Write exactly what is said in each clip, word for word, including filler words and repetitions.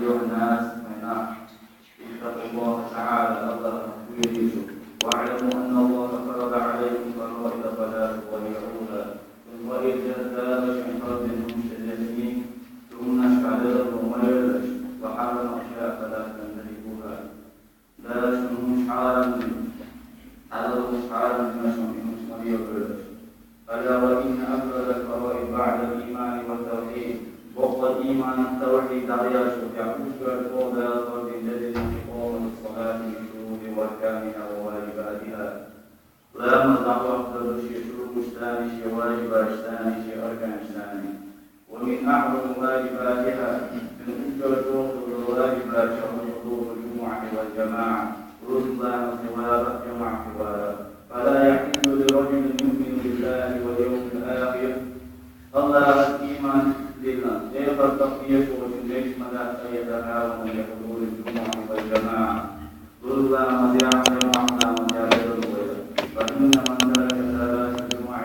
أيها الناس, вай нах, اتقوا الله تعالى, АллахӀах вуьйрийла, واعلموا أن الله فرض عليكم فرائض فلا تضيعوها. Цуьнан фарз дина Дала шуна хӀара дина хӀумаш тӀедессина, цу хӀуманашка дерриг ма йоьллаш, وحرم أشياء فلا تنتهكوها. Дала шуна хӀумаш хьарам дина, хьалал хӀумаш хьарам дина шуна, и хӀумаш ма лелабелаш. ألا وإن أفضل الفرائض بعد الإيمان والتوحيد. Боккъал иман а, тавхьид а дӀадоьллачул тӀехьа уггар чӀогӀа Дала фарз дина дерриг а إقامة الصلاة بشروطها وأركانها وواجباتها. Ламаз дӀахӀоттар ду шен шуруташца, шен важибаташца, шен арканашца. ومن أعظم واجباتها, цуьнан уггар чӀогӀа долчу важибатех ду حضور الجمعة والجماعة, рузбан ламаз хилар а, жамаӀат хилар а. فلا يحل لرجل يؤمن بالله واليوم الآخر, АллахӀах иман диллина, эхарт тӀехь тешаш волчун дегаш ма дац, أن يتهاون بحضور الجمعة والجماعة. Рузбан ламазехь, жамаӀат ламазехь дерриг вай. فإن من ترك ثلاث جمع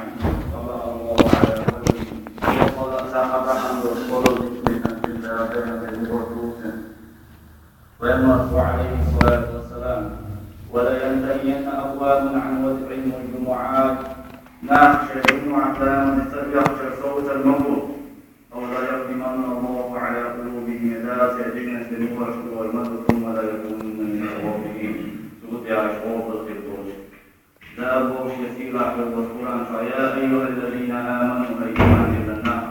طبع الله على قلبه. Боккъала цхьа а бахьана долуш, Пайхамара, Пайхамара, Пайхамара, Пайхамара, Пайхамара, Пайхамара, Пайхамара, Пайхамара, Пайхамара, Пайхамара, Пайхамара, ولا ينتهين أقوام عن وضعهم الجمعات. Нах шайн жумӀат ламаза ца оьхучуьра совцар ма бу. أو لا يختمن الله على قلوبهم, я Дала церан дегнаш тӀе мухӀарш ма ду, ثم لا يكونن من الغافلين, цул тӀаьхьа уьш гӀопал хир болчу. Дала боху шен сийлахь йолчу Къуръан чохь: يا أيها الذين آمنوا, хӀай иман диллина нах.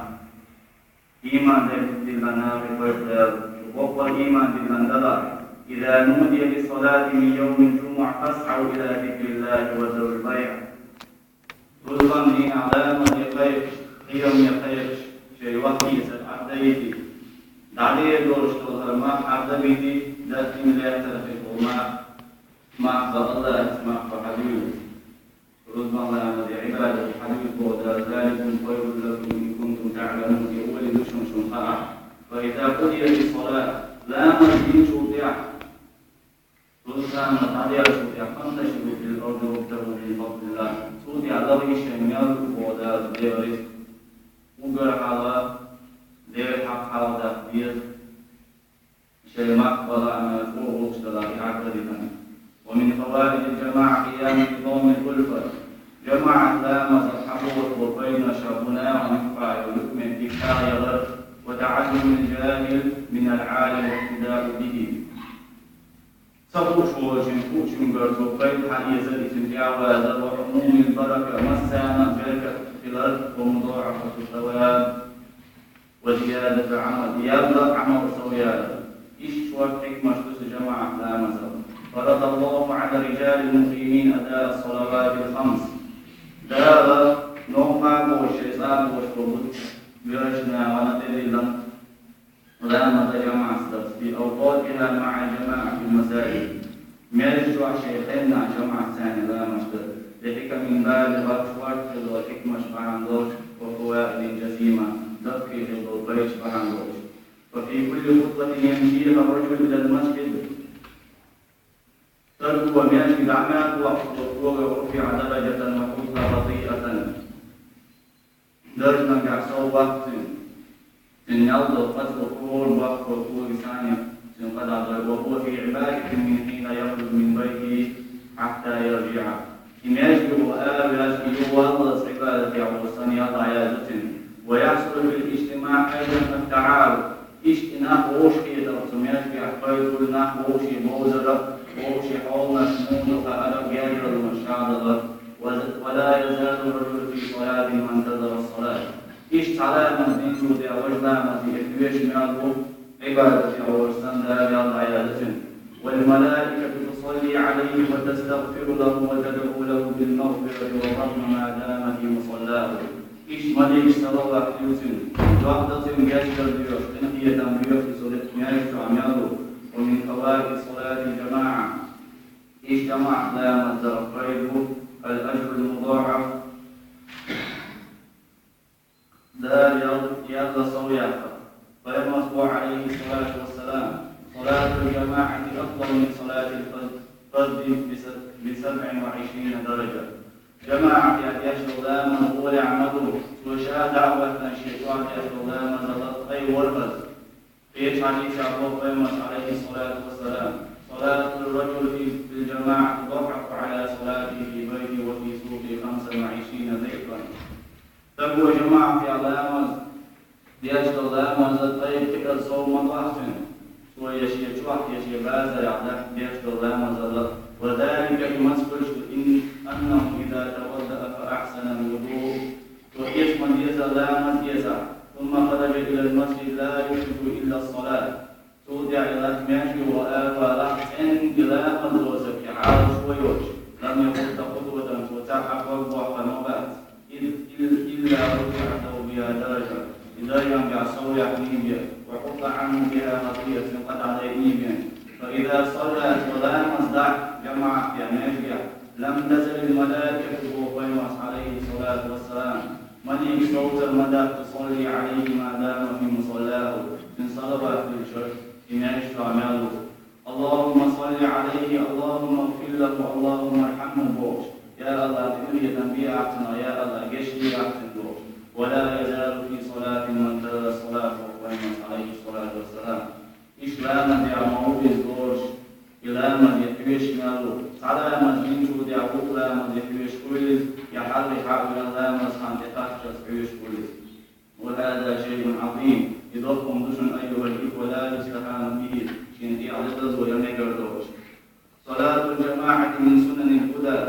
Иман диллина нах, хӀай Дала, шу боккъал иман диллина далахь. إذا نودي للصلاة من يوم الجمعة فاسعوا إلى ذكر الله وذروا البيع. Рузбан дийнахь ламазе кхайкхаш, хьехаме кхайкхаш, шайн вахтийсар Ӏаддайти, дӀадер долуш долу хӀара мах Ӏадда бити, даккхийна лаьттара хир болу мах, мах бан АллахӀаца, мах бан хьадуьйла. Рузбан ламазе Ӏибадат хьадуьйла боху Дала: ذلكم خير لكم إن كنتم تعلمون, и олий ду шуна, шуна хаахь. فإذا قضيت الصلاة, ламаз динчул тӀаьхьа, Рузбан ламаз дӀадаьллачул тӀаьхьа, فانتشروا في الأرض وابتغوا من فضل الله. Цул тӀаьхьа лахийша шайн мел боху Дала, Делан рицкъ. Уггар хьалха Делан хьакъ хьалха даккха деза, шайн мах бан лаам чӀогӀа гӀуллакхаш далахь, и Ӏадда дитина. ومن فوائد الجماعة قيام نظام الألفة. ЖамаӀат ламазах хьаболуш болу пайданаш бу нахана юкъахь йолу юкъаметтиг кхайкхар, وتعلم الجاهل من العالم واقتداء به. Ца хууш волчун хуучуьнгара цо пайда хьаэца, и цуьнан тӀаьхьавазар, وعموم البركة, массарна а беркат хилар, ومضاعفة الثواب وزيادة العمل, ялла а, Ӏамал сов яла. Иштта шорта хьикмаш ду сан жамаӀат ламазал. فرض الله على الرجال المقيمين أداء الصلوات الخمس. Дала новкъа а бохуш, шайн цӀа а бохуш болу, бераш нахана тӀедиллина ламаз жамаӀатца дан, في أوقاتها مع الجماعة في المساجد. Маьждиг чохь шайн хеннахь жамаӀатца ламаз дан, لحكم بالغة, шорта хила долу хьикмаш бахьана долуш, وفوائد جسيمة, даккхий хила долу пайдаш бахьана долуш. وفي كل خطوة يمشيها الرجل إلى المسجد. Стага маьждиге дӀа мел вахча, цо когах, رفع درجة وحط خطيئة. Даржанашкахь сов ваккха цуьнан. Цуьнан мел долу къа цо хӀора баккхо когах санна цуьнан къа дӀадойла. وهو في عبادة من حين يخرج من بيته حتى يرجع. И маьждиге ара ваьлча, и юхаваллалц Ӏибадатехь волуш санна ял дӀаяздо цуьнан. ويحصل في الاجتماع أيضا التعارف. Иштта и нах вовшахкхетар, цу маьждигехь кхойкхур нах вовшийн бовзар а, вовшийн хьоланаш муха ду хаар а, гергарлонаш чӀагӀдалар. ولا يزال الرجل في صلاة ما انتظر الصلاة. Иштта цхьа ламаз динчул тӀаьхьа важа ламазе и тоьшуш мел ву, Ӏибадатехь волуш санна Дала ял дӀаяздо цуьнан. والملائكة تصلي عليه وتستغفر له وتدعو له بالمغفرة والرحمة ما دام في مصلاه. Иштта маликаш салават дуьйцу цунна, догӀа до цунна, гечдар доьху, къинхетам боьху, иза маьждиг чохь мел ву. ومن فوائد صلاة الجماعة. Иштта жамаӀат ламаз дан пайда бу, الأجر المضاعف. Дала ял-, ялла сов яккхар. Пайхамара боху, عليه الصلاة والسلام: صلاة الجماعة أفضل من صلاة الفرد بسبع وعشرين درجة. ЖамаӀатехь деш долу ламаз гӀолехь ма ду, цо ша дӀа а хӀоьттина, шен чохь деш долу ламазал а тӀе ворхӀаза. Кхечу хьадисехь боху Пайхамара, Ӏалайхи ссалату вассалам: «صلاة الرجل في، في الجماعة تضعف على صلاته في بيته وفي سوقه خمسا وعشرين ضعفا». Стага жамаӀатехь ламаз деш долу ламазан тӀе кхиар сов ма дохьу цуьнан, цо я шен чохь, я шен базарехь деш долу ламазалла. «وذلك», и маца хуьлуш ду, «إن، أنه إذا توضأ فأحسن الوضوء». Цо эца ма-деззара ламаз эцахь, «ثم خرج إلى المسجد لا يريد إلا الصلاة». Цул тӀаьхьа и латта маьждиге вахалахь, цӀенна и ламаз дозург и хьалаш ван йоцуш, «لم يخط خطوة», цо цхьа а ког бохкур ма бац, «إلا، إلا رفعت له بها درجة», и даржехь сов яьккхина бен, «وحط عنه بها خطيئة», цуьнан къа дӀадайина бен. «فإذا صلى», цо ламаз дахь жамаӀатехь маьждигехь, «لم تزل الملائكة», боху Пайхамара, Ӏалайхи ссалату вассалам, маликаш совцар ма дац, «تصلي عليه ما دام في مصلاه», цуьнан салават дуьллуш, и маьждиг чохь мел ву. «اللهم صل عليه، اللهم اغفر له، اللهم ارحمه», бохуш. «Я АллахӀ, къинхетам бе ахь цунах, я АллахӀ, гечде ахь цунна», бохуш. «ولا يزال في صلاة من انتظر الصلاة», боху Пайхамара, Ӏалайхи ссалату вассалам. Иштта ламазехь ма ву иза лоруш, и ламазе хьоьжуш мел ву. Цхьа ламаз динчул тӀаьхьа вукху ламазе хьоьжуш хуьлу иза, я хьалхе хьа а веана, ламазан хан тӀекхаччалц хьоьжуш хуьлу иза. «وهذا شيء عظيم», и доккха хӀума ду шуна, «أيها الإخوة، لا يستهان به», шена тӀехь ладазло ян мегар долуш. «صلاة الجماعة من سنن الهدى».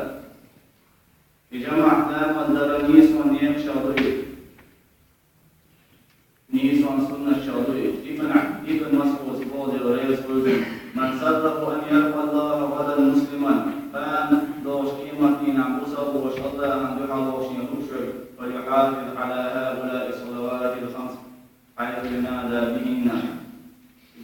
И жамаӀат ламаз дар нийсонан некъашалла ду иза. Нийсонан суннаталла ду иза. Ибн, Ибн МасӀуда, Дела реза хуьлда цунна: «من سره أن يلقى الله غدا مسلما», кхана долуш къематдийнахь бусалба волуш АллахӀана дуьхьал вовшийн лууш верг, «فليحافظ على هؤلاء الصلوات الخمس حيث ينادى بهن».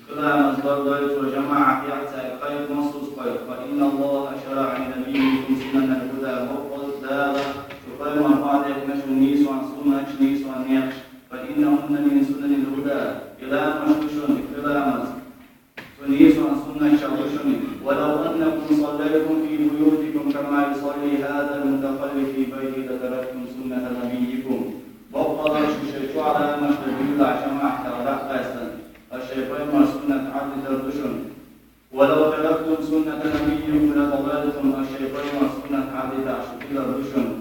Пхи ламаз лардойла цо жамаӀатехь, цаьрга кхайкха массо а кхайкха: «فإن الله شرع لنبيكم سنن الهدى», баккъалла Дала шун Пайхамарна охьадехна шуна нийсонан суннаташ, нийсонан некъаш. «فإنهن من سنن الهدى», и ламазаш ду шуна, и пхи ламаз, цу нийсонан суннаталла ду шуна. «ولو أنكم صليتم في بيوتكم كما يصلي هذا المتخلف في بيته لتركتم سنة نبيكم». Баккъалла шу шайн чохь ламазаш дан дуьйлахь жамаӀатехь дӀа а къаьстина, аш шайн Пайхамаран суннат Ӏадитар ду шуна. «ولو تركتم سنة نبيكم لضللتم», аш шайн Пайхамаран суннат Ӏадитахь шу тилар ду шуна.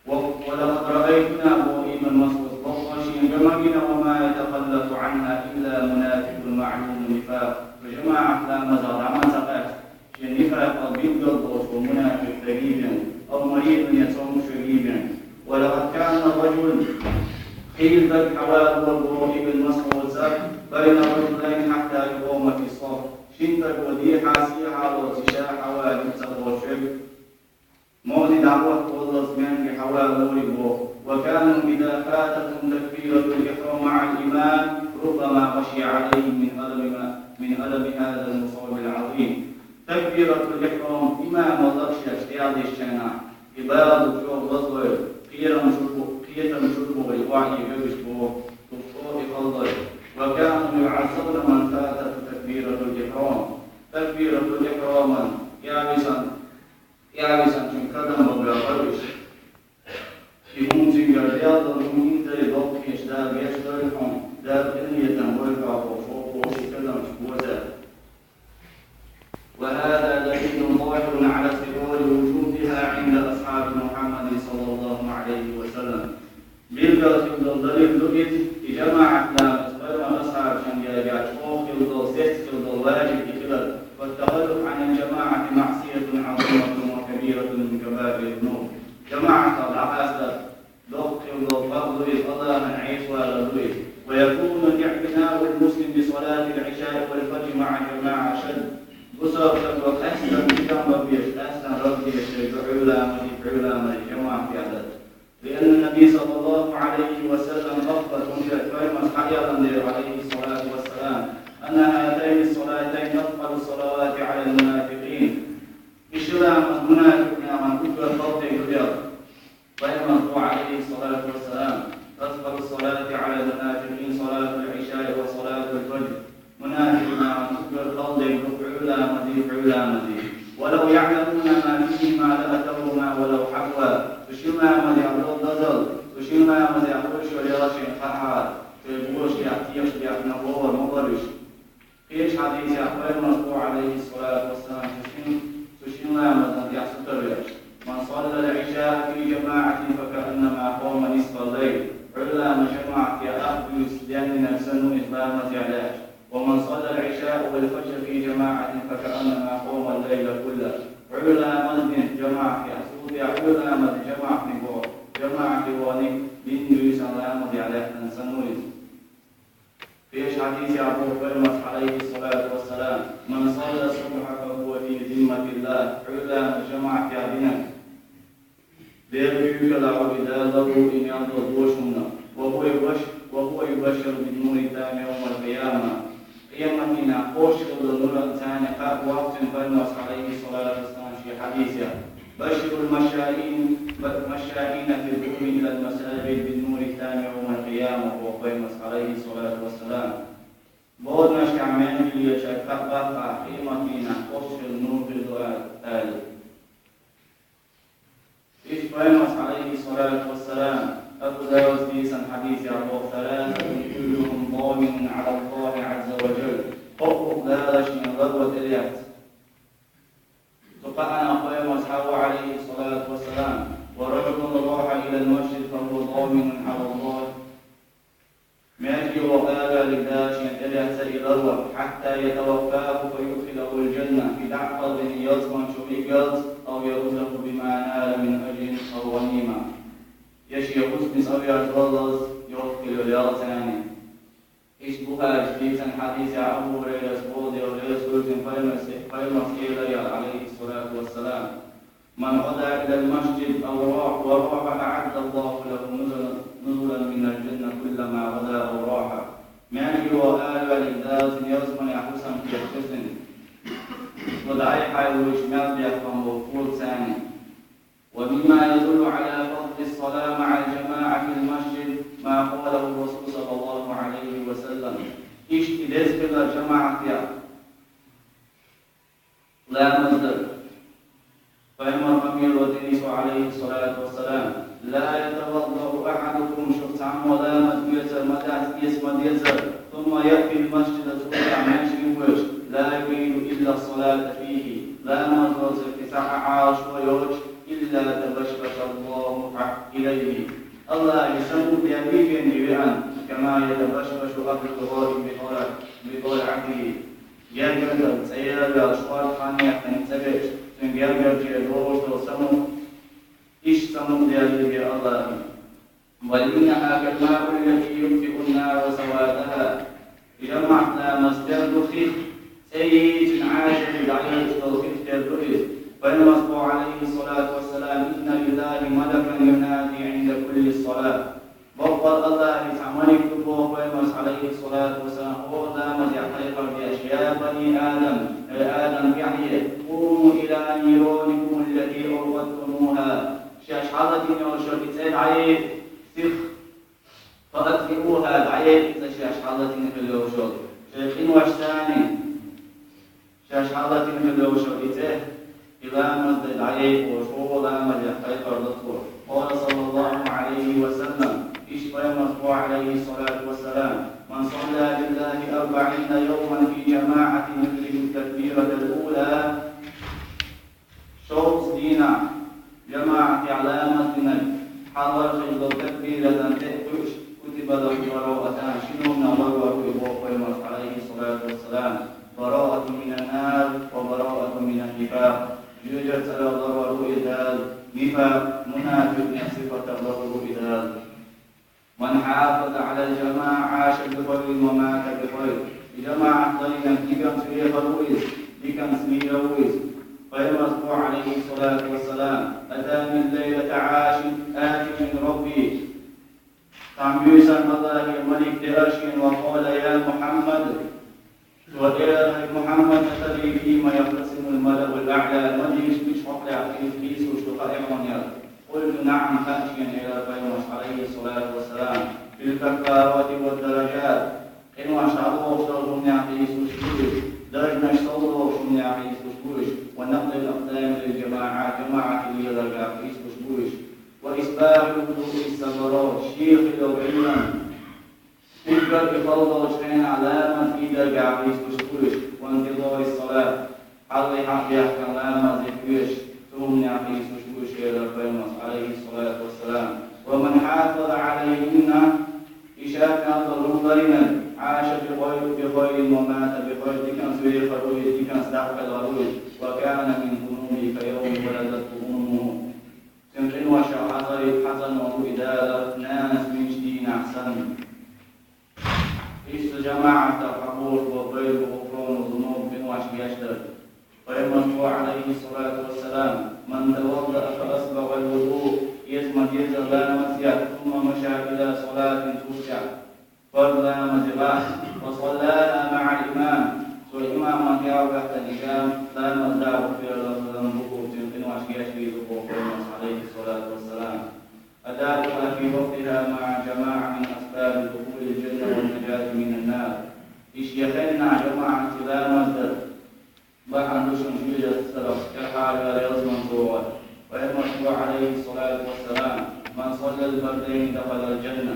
«و، ولقد رأيتنا», боху Ибн МасӀуда, баккъалла шена ган ма гина, «وما يتخلف عنها إلا منافق معلوم النفاق». Шу жамаӀат ламазах дӀа ма ца къаьста, шен нифакъал билггал болуш волу мунафикъ стаг бен, «أو مريض», я цомгуш верг бен. «ولقد كان الرجل», хьийза стаг хьавалора, боху Ибн МасӀуда, «بين الرجلين حتى يقام في الصف». Шина стага дехьа-сехьа лоцуш ша хьавалийта ца кхочуш верг. Мовзий дӀахӀотта валлалц маьждиге хьавалора боху. «وكانوا إذا فاتتهم تكبيرة الإحرام مع الإمام ربما غشي عليهم من ألم ما، من ألم هذا المصاب العظيم». Такбиратул ихьрам имамал лакхаш еш тӀаьхьа дисча хенахь, и бала чӀогӀа лазлойла, кхерам чу бу-, кхетам чу бу вай охьа вевзаш боху, цу чӀогӀа и хала лой. «وكانوا يعذبون من فاتته تكبيرة الإحرام». Такбиратул ихьраман тӀаьхьа висина ТӀаьхьа висинчун кадам бан боьлхура уьш. И хӀума цуьнгара даьлла, хӀума инзаре доккхуш Дала гечдойла хьуна, Дала къинхетам бойла хьох бохуш, и кадамаш боза. «وهذا دليل ظاهر على استقرار وجوبها عند أصحاب محمد صلى الله عليه وسلم». Билггал хилла долу далил ду иза, и жамаӀат ламаз Пайхамаран асхьабашна гергахь чӀогӀа хилла долу, сесца хилла долу важиб и хилар. «والتخلف عن الجماعة معصية عظيمة وكبيرة من كبائر الذنوب». ЖамаӀатах дӀакъастар доккха хилла долу къа а ду иза, АллахӀан Ӏеса валар ду иза. «ويكون اعتناء المسلم بصلاة العشاء والفجر مع الجماعة أشد». Бусалба стага къаьстина кхидӀа бан безаш, къаьстина рагӀ дезаш, шайн дуьхьал ламазий, пхьуьйра ламазий жамаӀатехь дан. «لأن النبي صلى الله عليه وسلم أخبر», хӀунда аьлча Пайхамара хьаэлла дела, Ӏалайхи ссалату вассалам, «أن هاتين الصلاتين أثقل الصلوات على المنافقين». И ши ламаз мунафикъ нахана уггар хала дерг ду аьлла. Пайхамара боху, Ӏалайхи ссалату вассалам: «أثقل الصلاة على المنافقين صلاة العشاء وصلاة الفجر». Мунафикъ нахана уггар хала дерг ду пхьуьйра ламазий, пхьуьйра ламазий. «ولو يعلمون ما فيهما لأتوهما ولو حبوا». Цу шина ламазехь долу дозалла, цу шина ламазехь хуьлуш йолу ял шайна хаа хьара, шайн божарехь, тешарехь нах вовар ма бо Кхечу хьадисехь боху Пайхамара, Ӏалайхиссалату вассалам: «Ман салла субхьа фа хува фи зимматиллах», Ӏуьйранна жамаӀатехь динарг Делан куьйгалла ву и Дала ларву и мел долу дош хӀуманах. «Ва хува юбаш-, ва хува юбашшару бин-нури ттам явмал-къияма». Къематдийнахь кхочуш долу нур а царна кхаъ боху цуьнан Пайхамара, Ӏалайхиссалату вассалам, шен хьадисехь: «Башширул машшаин, ба-, машшаина фи ззулми илал масажид бин-нури ттам явмал-къияма», боху Пайхамара, Ӏалайхиссалату вассалам. Боданашкахь маьждиг лелочаьрга кхаъ баккха къематдийнахь кхочуш нур хир ду аьлла. Иштта Пайхамара, Ӏалайхиссалату вассалам, Абу Давуда дийцина хьадисехь боху: «Саласатун куллухум даминун Ӏала Аллахи Ӏазза ва жалла». Кхо-кхо Дала шена ларван тӀелаьцна. Цу кхаанах Пайхамара хьахо, Ӏалайхиссалату вассалам: «Ва раджулун раха илал масжид фа хува даминун Ӏала Аллах». Маьждиге ваха араваьлларг Дала шена тӀелаьцна и ларва, «хьатта ятаваффаху фа юдхилахул джанна», и дӀа а кхалхина ялсамани чу вигалц, «ав яруддаху бима нала мин аджрин ав гӀанима». Я шен хӀусамца цӀа верза валлалц, йоккха хилла ялсамани. Иштта Бухарис дийцина хьадисехь Абу Хурайрас боху, Дела реза хуьлда цунна, Пайхамара, Пайхамара элира, Ӏалайхиссалату вассалам: «Ман гӀада илал масжид ав ра-, ва раха, аӀадда Аллаху лаху нузулан, нузулан минал джанна куллама гӀада ав раха». Маьждиге ваха араваьлларг Дала цуьнан ялсаманехь хӀусам кхетта цунна. Цо дӀа а хьайвуьйтуш мел бехк бан болу кхолларг царна. «Ва мимма ядуллу Ӏала фадлис-салати маӀал джамаӀати фил масжид ма къалаху р-Расул саллаллаху Ӏалайхи ва саллам». Иштта и деза хилар жамаӀатехь ламаз дар. Пайхамара къамел дина цо, Ӏалайхиссалату вассалам: «Ла ятаваддау ахьадукум», шух цхьаммо ламаз оьцур ма дац, эца ма деззара, «сумма яътил масжида», цул тӀаьхьа маьждиге воьдуш, «ла юриду илла с-салата фихи», ламаз оьцург и схьа а Ӏалашо йоцуш, «илла табашшаша Аллаху илайхи». Аллахьа самукъадаьлла веза и веана, «кама ятабашшашу ахьадул гӀаиби би тӀалхьатихи». Гергара цӀа яьлла ваьлла шорта хан яьккхина цӀа веача, цуьнан гергарчеран догӀуш долу самукъа, иштта самукъадаьлла веза Аллахьа. «Бал иннаха кал маи ллази ютфиу н-нара савадаха». И жамаӀат ламаз тера ду хих, цӀе йийцина Ӏаьржа дӀайоьдуш долу хих тера ду иза. Пайхамара боху, Ӏалайхиссалату вассалам: «Инна лиллахи малакан юнади Ӏинда кулли салат». Боккъал Аллахьа цхьа малик ду боху Пайхамара, Ӏалайхиссалату вассалам, хӀора ламазехь кхайкхар деш: «Я бани Адам, хӀай Адаман тӀаьхье, къуму ила нираникум ллати авкъадтумуха». Шаьш хьалатийна йолу шуьга и цӀе дӀае, сиха, «фа атфиуха», дӀае и цӀе шаьш хьалатийна хилла йолуш йолу. Шайн къиношца, шаьш хьалатийна хилла йолуш йолу и цӀе, и ламаз дан дӀае, оха хӀора ламазехь кхайкхар ду цо. Къала саллаллаху Ӏалайхи ва саллам, иштта Пайхамара боху, Ӏалайхиссалату вассалам: «Ман салла лиллахи арбаӀина йовман фи джамаӀатин юдрику т-такбиратал ула». Шовзткъа дийнахь жамаӀатехь ламаз динарг, хьалхара хилла долу такбиратан тӀе а кхуьуш, «кутиба лаху бараатан», шина хӀуманах ларвар ву и боху Пайхамара, Ӏалайхиссалату вассалам, «бараатун минан нар ва бараатун минан нифакъ». Жоьжахатин цӀарах ларвар ву иза Дала, нифакъ, мунафикъийн сифатах ларвар ву иза Дала. «Ман хьафаза Ӏалал джамаӀа Ӏаша би хайрин ва мата би хайр». И жамаӀат ларъярг диканца вехар ву иза, диканца лийр ву иза. Пайхамара боху, Ӏалайхиссалату вассалам: «Атани ллайлата Ӏатин, Ӏатин мин Рабби». Цхьана буьйсанна Аллахьера малик деара шена ва къала: «Я Мухьаммад». Цо элира: «Мухьаммад, атадри фима яхтасимул малаул аӀла», маджлис мича хьокъехь кхийсуш ду хаьий хьуна аьлла. «Къулту: наӀам», хаьа шена, элира Пайхамара, Ӏалайхиссалату вассалам. «Фил каффарати вад дараджат». Къинош дӀалохуш долу хӀуманех кхийсуш бу уьш, даржаш совдохуш хӀуманех кхийсуш бу уьш, «ва накълил акъдами лил джамаӀа», жамаӀатехь леларгахь кхийсуш бу уьш, «ва исбагӀил вудуи», сабаро, шех йолу Ӏуьйранна уггар и хала долчу хенахь ламаз дийдаргахь кхийсуш бу уьш, «ва интизарис салат», хьалхе хьа а бехкан ламазе оьшуш, цу хӀуманех кхийсуш бу уьш, элира Пайхамара, Ӏалайхиссалату вассалам. «Ва ман хьафаза Ӏалайхинна», и шаьш мел долу хӀума ларъярг, «Ӏаша би хайр-, би хайрин ва мата би хайр», диканца вехар ву иза, диканца дӀакхелхар ву иза, «ва кана мин зунубихи кайовми валадатху уммуху». Цуьнан къиношех хьазар-, хьазарно ву и Дала нанас винчу дийнахь санна. Иштта жамаӀатах хьаболуш болу байру гӀуфрану зунуб, къинош гечдар. Пайхамара, Ӏалайхи ссалату вассалам: «Ман таваддаъа фа асбагӀал вуду», иза ма-деззара ламаз деш, «сумма маша ила салатин», цул тӀаьхьа фарз ламазе вахана, «фа саллаха маӀал имам», цо имаман тӀехь а вахана, имам ламаз деш, «гӀуфира лаху ма тӀакъаддама мин занбихи», цуьнан къинош гечдийр боху Пайхамара, Ӏалайхи ссалату вассалам. «Адауха фи вакътиха маӀа жамаӀа мин асбаби духулил жанна ва нажати минан нар». Иштта хенахь жамаӀатца ламаз дар бахьана ду шуна жоьжахатех, тӀаьхьара ялсамане вогӀар. Пайхамара, Ӏалайхи ссалату вассалам: «Ман саллал фардайни дахалал жанна».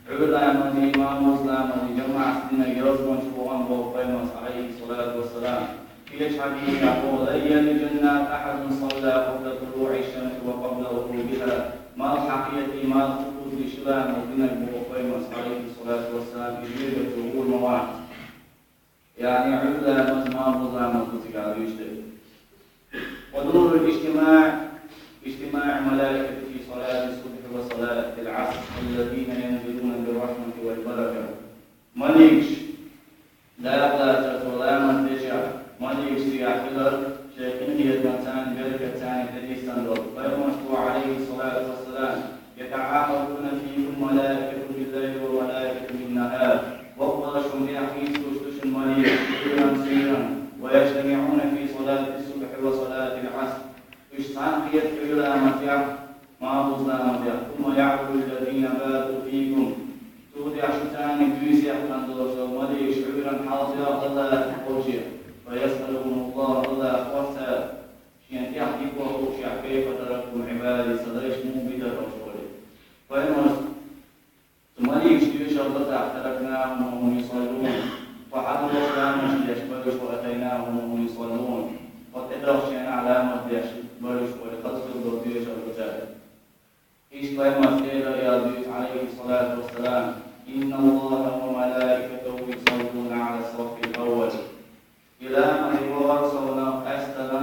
Ӏуьйра ламазий, мархаза ламазий жамаӀатца динарг ялсамане вогӀу боху Пайхамара, Ӏалайхи ссалату вассалам. Кхечу хьадисехь боху: «Лан ядхулал жанната ахьадун салла къабла тулуӀи шшамси ва къабла гӀурубиха». Малх хьакхетий, малх чукхоьллий ши ламаз динарг боху Пайхамара, Ӏалайхи ссалату вассалам, и жоьжахати чу гӀур ма вац. Яъни Ӏуьйра ламаз, мархаза ламаз ду цигахь дуьйцуш дерг. «Ва нурул ижтимаӀ, ижтимаӀу малаикати фи салати ссубхи ва салатил Ӏаср, аллазина янзилуна бир рахьмати вал барака». Маликаш, Дала лацар цо ламаз дечохь, маликаш цигахь хилар, шайн къинхетамца, беркатца тӀетессина долу. Пайхамара, Ӏалайхи ссалату вассалам: «ЯтаӀакъабуна фикум малаикатун биллайли ва малаикатун биннахар». Боккъала шуна тӀехь къийсалуш ду шуна маликаш, Ӏуьйранна, суьйранна. «Ва яжтамиӀуна фи салати ссубхи ва салатил Ӏаср». Уьш цхьаьна хета Ӏуьйра ламазехь, мархаза ламазехь. «Сумма яӀруду ллазина бату фикум». Цул тӀаьхьа шуьца буьйса яьккхина долуш долу маликаш Ӏуьйранна хьалха АллахӀах кхочу. «Фа ясъалухумуллаху», АллахӀах хоьтту цара, шена тӀехь дика ваха хууш, «Кайфа тарактум Ӏибади», сан лайш муха битира аша олий. Пайхамара Цу маликашка доьшуш бац: «Таракнахум ва хум юсаллун». Тхо хьалха ламаз деш бара уьш, «ва атайнахум ва хум юсаллун». Тхо тӀедогӀучу хенахь ламаз деш бара уьш, олий, хаза хилла доьшуш бац цара. Иштта Пайхамара элира, Ӏалайхи ссалату вассалам: «Инналлаха ва малаикатаху юсаллуна Ӏала ссаффил аввал». И ламазе вахар совнаха къаьстина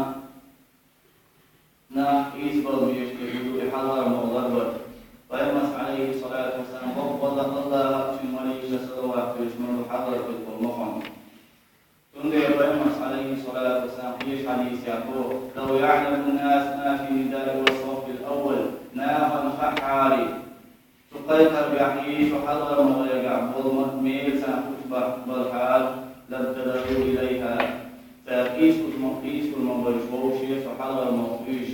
нах къийсабала безаш дерг ду и хьалхара могӀа ларбар. Пайхамара, Ӏалайхи ссалату вассалам, боккъала АллахӀа а, цуьнан маликаша а салават хуьлуш ма ду хьалхара хилла болу моханна. Цундела Пайхамара, Ӏалайхи ссалату вассалам, кхечу хьадисехь боху: «Лав яӀламу ннасу ма фи ннидаи ва ссаффил аввал». Нахана хаахьара, цу кхайкхарехь, и шун хьалхара могӀарехь болу ма-, мел царна хууш бахь-, балхьара, «лабтадару илайха». Цара къийсалуш, къийсалур ма бара уьш вовшех цу хьалхара могӀа уьш.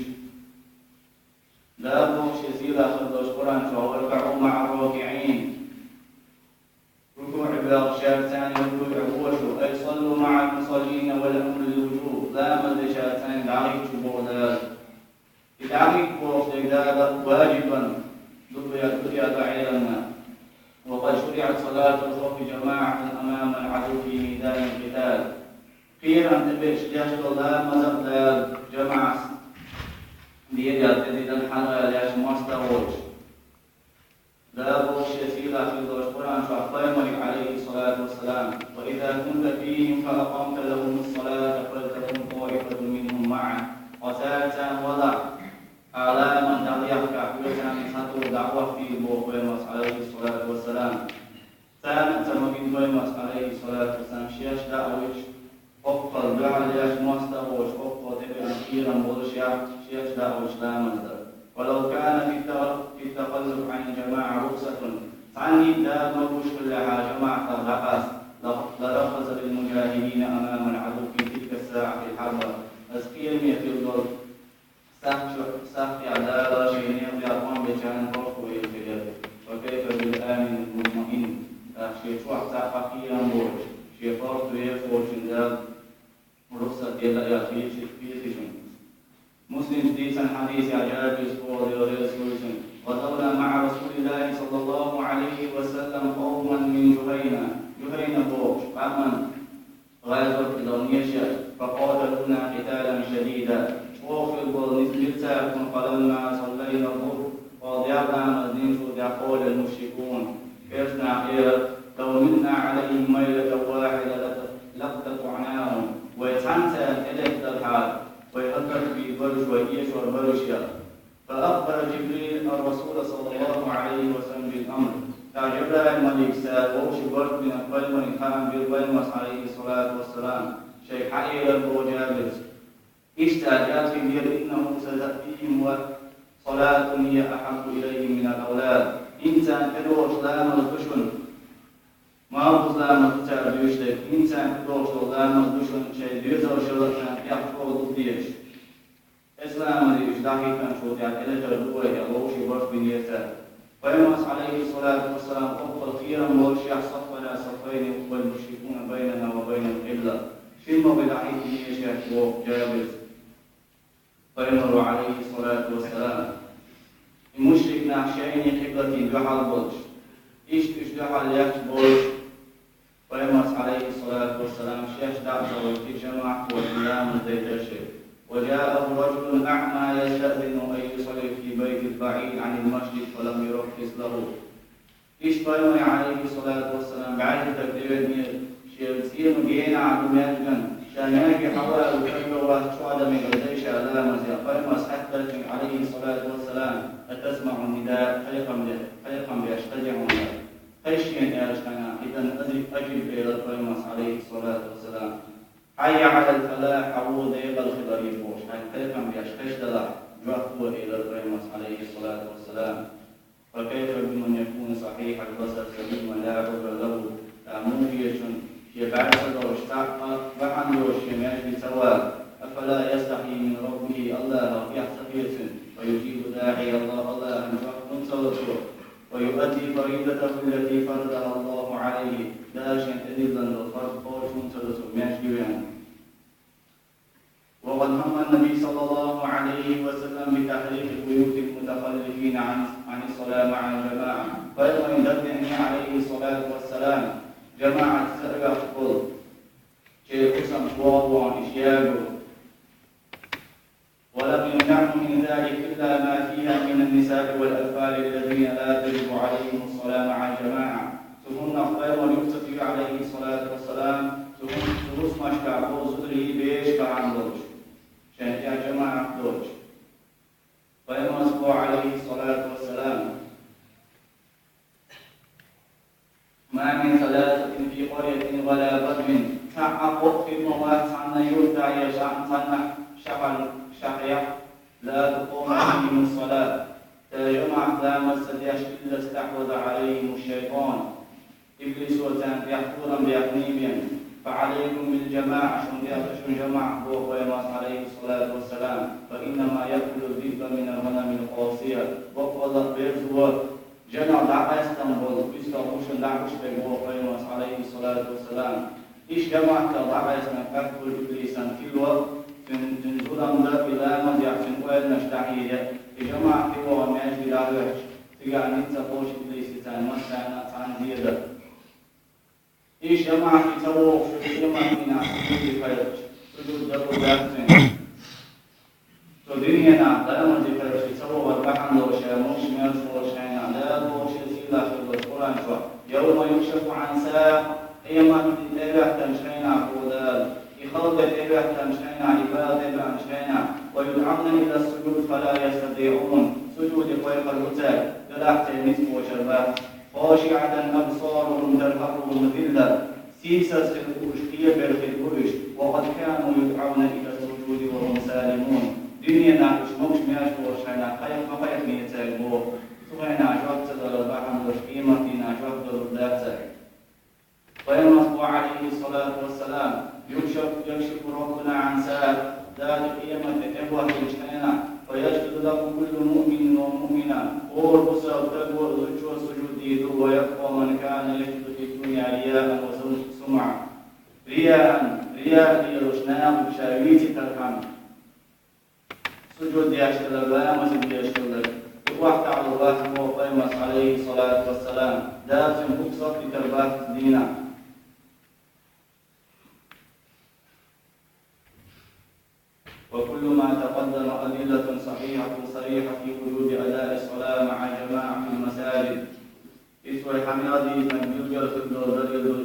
Дала боху Шен сийлахь хир долчу Къуръан чохь: «ВаркаӀу маӀар ракиӀин». РукуӀе боьлхучаьрца цхьаьна рукуӀе гӀо шу, «ай саллу маӀал мусаллина вал амру лил вужуб». Ламаз дечаьрца цхьаьна дӀахӀитта шу боху Дала. И дӀахӀитта бохуш дерг Дала важибана ду я, ду я Ӏеламнаха. «Ва къад шуриӀат салатул хавфи жамаӀатан амамал Ӏадуви фи мейданил къитал». Кхерам тӀебеача деш долу ламаз а Дала жамаӀатца дийр ду, тӀедиллина хьалха лаьтташ мостагӀа волчу. Дала боху Шен сийлахь хир долчу Къуръан чохь Пайхамарга, Ӏалайхи ссалату вассалам: «Ва иза кунта фихим фа акъамта лахумус салата фалтакун таифатун минхум маӀак». Хьо цаьрца валахь, ахьа ламаз дӀадехкахь, хьоьца цхьаьна цхьа тоба дӀахӀоттийла боху Пайхамара, Ӏалайхи ссалату вассалам. Царна а ца магийна Пайхамара, Ӏалайхи ссалату вассалам, шаьш дӀа а вуьтуш, хӀоккхул дуьхьал деш мостагӀа волуш, хӀоккхул тӀебеана кхерам болуш, шаьш дӀа а вуьтуш ламаз дар. «Ва лав кана фи тта-, фи ттахаллуфи Ӏанил жамаӀа рухсатун». Цхьанний а Дала магош хиллехь, жамаӀатах дӀакъаста, «ла-, лараххаса лил мужахидина амамал Ӏадуви фи тилка ссаӀатил хьарба». Аса кхераме хир долу сахчо-, сахьтехь Дала шен некъа тӀехь тӀом бечарна паргӀато елла хир яра. «Фа кайфа бил аминил мутмаин». ТӀаккха шен чохь цхьа а кхерам боцуш, шен паргӀато еш волчун Дала рухсат делла аьлла хетий, хетий шуна? Муслима дийцина хьадисехь Жабира боху, Дела реза хуьлда цунна: «Гъазавна маӀа Расулиллахи саллаллаху Ӏалайхи ва саллам къавман мин Жухайна». Жухайна бохучу къоман гӀазот хилла неша, «фа къаталуна къиталан шадида». ЧӀогӀа хилла болу низ-, низамца, «фаламма саллайна зухр», кхолла ламаз динчул тӀаьхьа, «къалал мушрикун», перс нах элира: «Лав митна Ӏалайхим майтатан вахьидатан лакъатаӀнахум». Вай цхьаьнцара тӀелетта далахьара, вай хӀаллакбийр бара уьш, вай эшор бара уьш аьлла. «Фа ахбара Жибрил ар-Расула саллаллаху Ӏалайхи ва саллам бил амр». Жабраил малик, цара вовшийн барт бина, пайхамарга хаам бира пайхамарс, алейхиссалату вассалам, шайга хьаэлар боху Жабирс. Иштта аьлла, цуьнга: «إنه ستأتيهم صلاة هي أحب إليهم من الأولاد». ХӀинца царна тӀедогӀуш ламаз ду шуна. Малхбуза ламаз ду цара дуьйцуш дерг. ХӀинца царна тӀедогӀуш долу ламаз ду шуна, шайн доьзалшал а царна тӀехь чӀогӀа ду дезаш. Исламан дин уьш дӀахӀиттинчул тӀаьхьа тӀелатар ду вай аьлла, вовшийн барт бинера цара. Пайхамарс, алейхиссалату вассалам, оккхул кхерам болуш: «صفنا صفين والمشركون بيننا وبين القبلة». Шина могӀа дӀахӀиттинера шаьш боху Жабирс. Пайхамаро, алейхиссалату вассалам, и мушрик нах шайна къиблатана дуьхьал болуш, иштта уьш дуьхьал лаьтташ болуш, Пайхамарс, алейхиссалату вассалам, шаьш дӀа а ца гӀоьртий, жамаӀат воцуш ламаз дайтар шайга. «وجاءه رجل أعمى يستأذن أن يصلي في بيت بعيد عن المسجد فلم يرخص له». Иштта пайхамаре, алейхиссалату вассалам, бӀаьргара стаг тӀевеанера, шен цӀенан генахь ду маьждиган, ша маьждиге хьалаваьлла карладо вац чу адам, мегар дай ша ламаз ян. Пайхамарс хаьттира цуьнга, алейхиссалату вассалам: «أتسمع النداء؟» Кхайкхам беш, кхайкхам беш хезий хьуна? Кхайшина аьлча хьайна, и дан азик ажиб элира пайхамарс, алейхиссалату вассалам. «حي على الفلاح», хьан вон декъал хиларе бохуш, хьайна кхайкхам беш, кхайкхам делахь, жоп ло элира пайхамарс, алейхиссалату вассалам. «فكيف بمن يكون صحيح البصر سليما لا عذر له؟» ТӀаккха муха деза шуна, шен бӀаьрг ца долуш, цхьа а бахьана йолуш шен маьждиге ца вала? «أفلا يستحي من ربه», Аллахах тӀехь ца хета цуьнан? «فيجيب داعي الله», Аллахьан жоп хӀунда ца ло цо? «ويؤدي فريضته التي فرضها الله عليه», Дала шена тӀедиллина долу фарз кхочуш хӀунда ца до цо маьждиге веана? «وقد هم النبي صلى الله عليه وسلم بتحريق بيوت المتخلفين عن، عن الصلاة مع الجماعة». Пайхамаран дагадеана, алейхиссалату вассалам, жамаӀатца а ваьхьаш болу, шайн хӀусамчу вогӀу-вогӀу уьш ягор. «ولم يمنعه من ذلك إلا ما فيها من النساء والأطفال الذين لا تجب عليهم الصلاة مع الجماعة». Цу хӀуманах пайхамар юха ца туьйхира, алейхиссалату вассалам, цу хӀу-, цу хӀусамашкахь болу зударий, бераш бахьана долуш, шайна тӀехь жамаӀат доцуш. Пайхамарс боху, алейхиссалату вассалам: «ما من ثلاثة في قرية ولا بدو», цхьа а кхоъ хир ма вац цхьанна юьртахь я цхьанна шахьар-, шахьарехь, «لا تقام فيهم الصلاة», цара жамаӀат ламаз ца деш, «إلا استحوذ عليهم الشيطان», иблисо царна тӀехь турам бехний бен. «فعليكم بالجماعة», шуна тӀехь ду шуна жамаӀат боху пайхамарс, алейхиссалату вассалам, «فإنما يأكل الذئب من الغنم القاصية». Баккъалла а берзо, жанал дӀакъаьстам болу, уьстагӀ хӀушана дӀахӀуш берг боху пайхамарс, алейхиссалату вассалам. Иштта жамаӀатал дӀакъаьстина къаьсттина иблисан кило, цуьнан, цуьнан зулам дан, и ламаз яхь, цуьнан ойланаш дӀахьийра, и жамаӀат тӀевогӀу маьждиге дӀахӀоьттича, цигахь ницкъ ца кхочу иблисе царна массарна а цхьаьна зен дан. Иштта жамаӀате ца вогӀуш верг къематан дийнахь сужуде кхайкхича, сужуд далур дац цуьнан. Цо дуьненахь ламазе кхайкхича ца вогӀур бахьана долуш, ша могуш-маьрша волуш хенахь, Дала боху шен сийлахь хир долчу Къуръан чохь: «يوم يكشف عن ساق», къематан де тӀеветтанчу хенахь боху Дала, и халкъ де тӀеветтанчу хенахь, и бала тӀебеанчу хенахь, «ويدعون إلى السجود فلا يستطيعون», сужуде кхайкхар ву цаьрга, делахь церан ницкъ кхочур бац. «خاشعة أبصارهم ترهقهم ذلة». Сийсаз хир бу уьш, кхебер хир бу уьш. «وقد كانوا يدعون إلى السجود وهم سالمون». Дуьненахь уьш могуш-маьрша волуш хенахь кхайкха ма кхайкхинера цаьрга боху. Цу хенахь жоп ца далар бахьана долуш къематдийнахь жоп далур дац цаьрга. Пайхамарс боху, алейхиссалату вассалам: «يكشف، يكشف ربنا عن ساق». Дала къематде тӀехӀоттийначу хенахь, «فيسجد له كل مؤمن ومؤمنة». ХӀора бусалба стага, зудчо сужуд дийр ду, «ويبقى من كان يسجد في الدنيا رياء وسمعة». Рияан, рияъ лелош, нахана ша вийцитархьама сужуд деш хилар, ламаз деш хилар, и охьатаӀалур бац боху пайхамарс, алейхиссалату вассалам. Дала цуьнан хӀума сатдитар бац дийнахь. «وكل ما تقدم أدلة صحيحة صريحة في وجوب أداء الصلاة مع الجماعة في المساجد». Иза вай хьан мел дийцинарг билггал хир долу далил ду,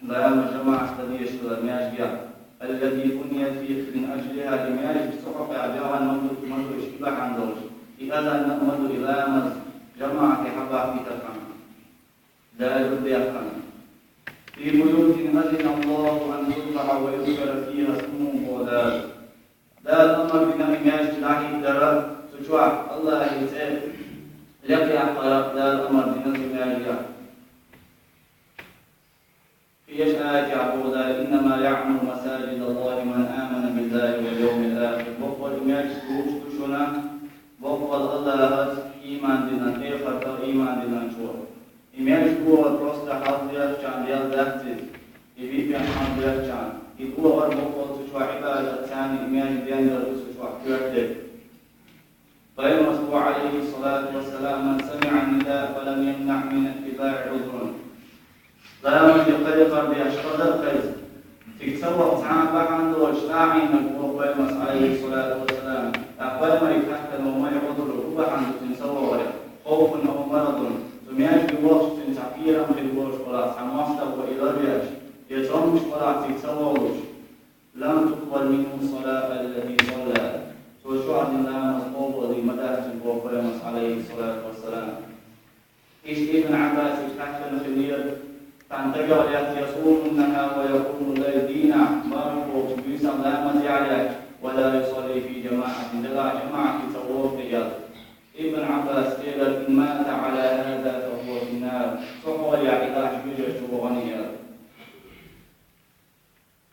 ламаз жамаӀатца дан дезаш хилар маьждигехь. «التي بنيت في، من أجلها», и маьждиг цу хьокъехь баьхна ма ду, ма ду уьш и бахьана долуш, и азан а ма ду, и ламаз жамаӀате хьабахийтархьама. Дала юхадаьккхина: في بيوت أذن الله أن ترفع ويذكر فيها اسمه, боху Дала. Дала амар дина и маьждиг дӀахьийдар цу чохь АллахӀан цӀе лекха яккхара, Дала амар дина цу маьждигехь. Кхечу аятехь боху Дала: إنما يعمر مساجد الله من آمن بالله واليوم الآخر. Боккъал и маьждиг луш ду шуна, боккъал АллахӀаца ийман дина, эхартахь ийман динчо. И маьждиг дохар просто хьалха дехчарна делла дац иза, и биъ бен хьалха дехчарна. И дохар боккъал цу чохь Ӏибадат, царна и маьждиг дендар ду цу чохь коьртаниг. Пайхамара боху, Ӏалайхиссалату вассалам: من سمع النداء فلم يمنع من اتباعه عذر. Ламазе кхайкхар деш хаза а хеза, цига ца ваха цхьа а бахьана доцуш, нагӀийнарг боху Пайхамара, Ӏалайхиссалату вассалам. ТӀаккха Пайхамарга хаьттина ву, ма и Ӏузр, хӀун бахьана ду цуьнан ца вогӀуран? Хавфун ау марадун? Цу маьждиге вахча цуьнан цхьа кхерам хир болуш, валахь, цхьа мостагӀа ван и ларвеш, я цомгуш, валахь, цига ца вогӀуш. لم تقبل منه الصلاة التي صلى. Цо шуьйра дина ламаз къобалдийр ма дац цуьнан, боху Пайхамара, Ӏалайхиссалату вассалам. Иштта Ибн Ӏаббасига хаьттина хиллера, цхьана стага лаьцна: يصوم النهار ويقوم الليل, дийнахь марха бохучу буьйсанна ламазехь лаьтташ, ولا يصلي في جماعة, делахь жамаӀате ца вогӀу те аьлла. Ибн Ӏаббаса элира: إن مات على هذا فهو في النار. Цу хьолехь и лахьаш вежарша чу вогӀу и аьлла.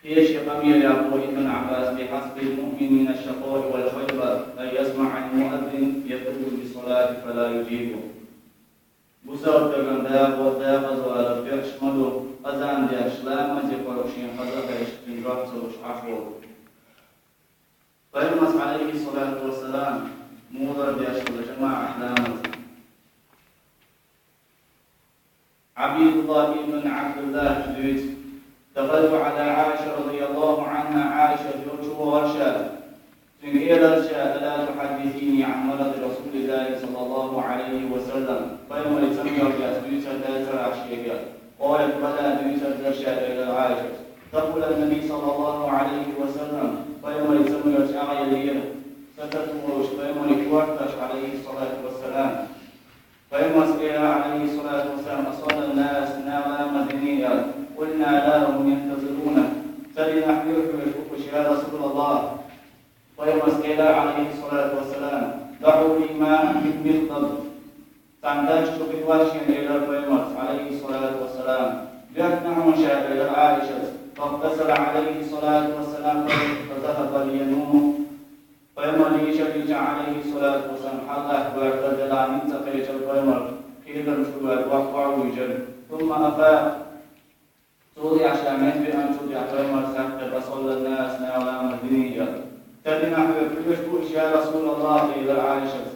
Кхечу къамелехь боху Ибн Ӏаббаса: بحسب المؤمن من الشقاء والخيبة أن يسمع المؤذن يدعو بالصلاة فلا يجيبه. Бусалба стагана дакъа, дакъаза валар бехаш ма ду, азан деш, ламазе кхойкхуш шена хаза а хезаш, цуьнан жоп ца луш Ӏаш волу. Пайхамара, Ӏалайхиссалату вассалам, муха лардеш хилла жамаӀат ламаз. Ӏабидуллах ибн Ӏабдуллах дуьйцу: دخلت على عائشة رضي الله عنها, Ӏайшат йолчу вахара ша. Цуьнга элира ша: ألا تحدثيني عن مرض رسول الله صلى الله عليه وسلم. Пайхамаран цамгарх дуьйцур дацара ахь шега? قالت: بلى, дуьйцур дара ша, элира Ӏайшас. ثقل النبي صلى الله عليه وسلم. Пайхамаран цамгар чӀагӀъеллера, сацатухуш Пайхамаран кортош, Ӏалайхиссалату вассалам. Пайхамара элира, Ӏалайхиссалату вассалам: أصلى الناس, нах ламаз динний аьлла. قلنا: لا، هم ينتظرونك. Ца динехь хьоьжуш бу уьш, я РасулаллахӀ. Пайхамара элира, Ӏалайхиссалату вассалам: دعوا لي ماء من مغتب. Цхьана даш чу хи дош шена, элира Пайхамара, Ӏалайхиссалату вассалам. Доьттина хьуна ша, элира Ӏайшас. فاغتسل عليه الصلاة والسلام فذهب لينوم. Пайхамар йийшар йича, Ӏалайхиссалату вассалам, хьаллатта гӀертара, делахь ницкъ ца кхечира Пайхамар, кхетам чу ваьлла, воккха а вуьйжира. ثم أفاق. Цул тӀаьхьа ша меттавеанчул тӀаьхьа Пайхамара хаьттира: أصلى الناس, нах ламаз динний аьлла. Ца динехь хьоьжуш бу уьш, я РасулаллахӀ, элира Ӏайшас.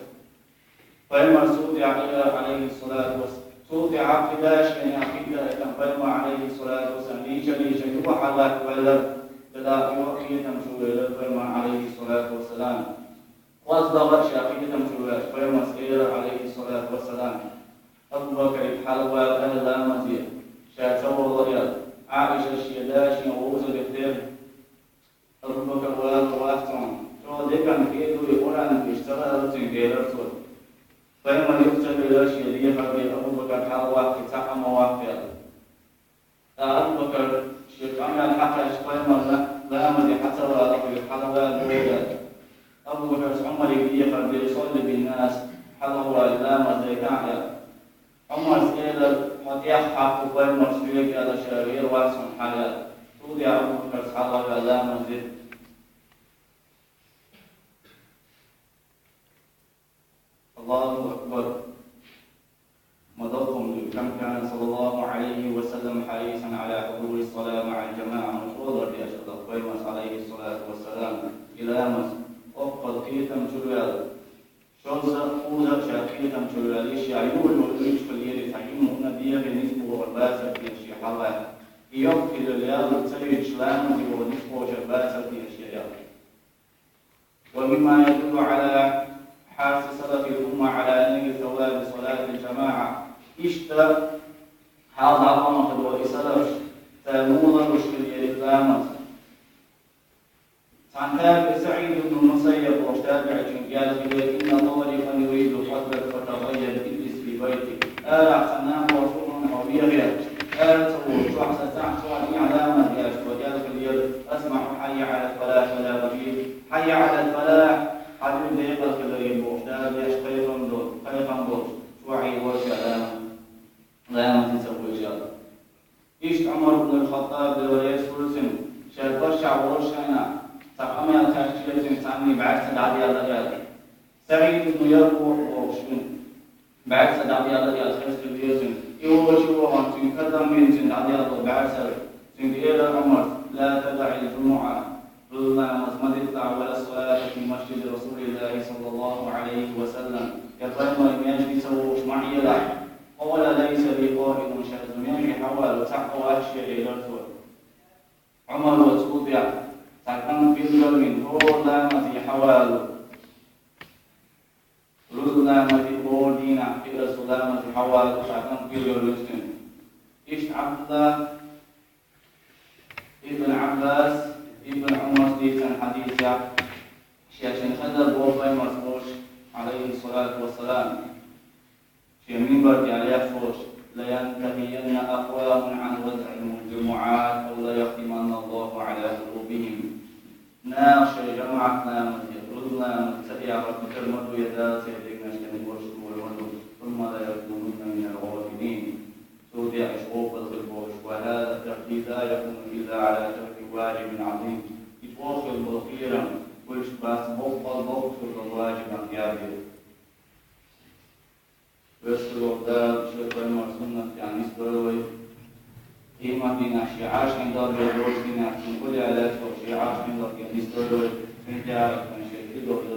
Пайхамара цул тӀаьхьа элира, Ӏалайхиссалату вассалам. Цул тӀаьхьа хи дош шена, хи даийтина Пайхамар, Ӏалайхиссалату вассалам, йийша-йийша юха хьаллатта ваьллера, делахь юха кхетам чу велира Пайхамар, Ӏалайхиссалату вассалам. КхозлагӀа ша кхетам чу веача, Пайхамара элира, Ӏалайхиссалату вассалам: Абу Бакр, хьалавала, ахӀа ламазе, ша ца вогӀура аьлла. Ӏайшас шен да шена вовза витира. Абу Бакр валар вац хьуна, чӀогӀа деган кӀеда ву и, Къуръан дийшича ца лаьара цуьнга, элира цо. Пайхамар юха ца велира шен дехар де, Абу Бакр хьалаваккхий, цхьа а ма ваккха аьлла. ТӀаккха Абу Бакр шен къамел хьакхаьчча, Пайхамарна ламазе хьа ца вала хьоьга, хьалавала вогӀу аьлла. Абу Бакрас Ӏумаре дехар де: صل بالناس, хьалавала, ламаз дайтахьа аьлла. Ӏумара элира: хьо тӀех хьакху Пайхамара соьга аьлла, ша вер вац хьуна хьалха аьлла. Цул тӀаьхьа Абу Бакрас хьалавала ламаз дира. Аллаху акбар. Ма доккхум ду, كم كان صلى الله عليه وسلم حريصا على حضور الصلاة مع الجماعة. Ма чӀогӀа лардеш хилла Пайхамара, Ӏалайхиссалату вассалам, и ламаз, оккхал кхетам чу ваьлла. Шозза а, кхузза а ша кхетам чу ваьлла, ша юхалуьйтуш хиллера цхьа жима мукъана дегӀе ницкъ бохур бацара те шен хьалха. И йоккха хилла лелла ца йоьдуш ламазе ваха ницкъ кхочур бацара те шен аьлла. ومما يدل على حرص سلف الأمة على نيل ثواب صلاة الجماعة. Иштта хьалха къоман хилла и салафаш, цара муха ларуш хиллера ламаз. Цхьана табиӀи СаӀид ибн Мусаййаб бохучу табиӀичуьнга аьлла хиллера: إن طالقا يريد خطبة فتغير اجلس في بيتك. Арахь цхьа нах волуш ву хьуна, хьо вехаш Чохь сацахь, чохь дин Ӏаламат деш, ва дел хилийла: «أسمع حي على الفلاح ولا أجيب. حي على الفلاح». Хьажа декъал хилийла бохуш, Дала деш кхайкхам долу, кхайкхам болуш, чохь Ӏийла волчу Ӏаламат, Ӏаламате ца вуьйжал. Иштта Ӏумар ибн аль-Хаттаб, Дела реза хуьлда цунна, шен паччахь волуш хенахь, цхьа къамел кхаьчча цуьнга цхьанний бӀаьрса дӀаделла аьлла. СаӀид ибн Ярбуъ бохуш цуьнан бӀаьрса дӀаделла аьлла хезна везина. И волчу вахана цуьнан кадам бина цуьнан дӀаделла бӀаьрса. Цуьнга элира Ӏумара: «لا تدع الجمعة». Рузбан ламаз ма диттахь, «ولا الصلاة في مسجد رسول الله صلى الله عليه وسلم». Я пайхамаран маьждиге ца вогӀуш ма Ӏелахь. «قال: ليس لي قائد». Шен зуданий хьавалло цхьаъ а вац шен, элира цо. Ӏумара цул тӀаьхьа цхьа кӀант билгалвина, хӀора ламазе хьавалло. Рузбан ламазе, хӀора дийнахь кхин а цу ламазе хьавалло цхьа кӀант билгалвина цуьнан. Иштта Ӏабдулла ибн Ӏаббас, ибн Ӏумара дийцина хьадисехь, шен шен хазар боху пайхамарс бохуш, Ӏалайхи салату вассалам, шен минбар тӀехь леххош: «لينتهين أقوام عن ودعهم الجمعات أو ليختمن الله على قلوبهم». Наха шайн жамаӀат ламазе, рузбан ламазе ца эхар дикар ма ду, я Дала церан дегнаш тӀе мугӀарш лур ма ду, «ثم ليكونن من الغافلين». Цул тӀаьхьа уьш вовшахкхетар хир бохуш: «وهذا الترديد لا يكون إلا على ترك واجب عظيم». И чӀогӀа хир болу кхерам, уьш бац боккъал боккха хир долу важибан тӀехь бен. Веза волу Дала шен пайхамаран суннат тӀехь нисдойла вай. Къематдийнахь шен Ӏарш хьиндалла бен, вовшийн дийнахь цуьнан кхоллаяллалц шен Ӏарш хьиндалла бен нисдойла вай. Цуьнан тӀехь шен тӀедогӀу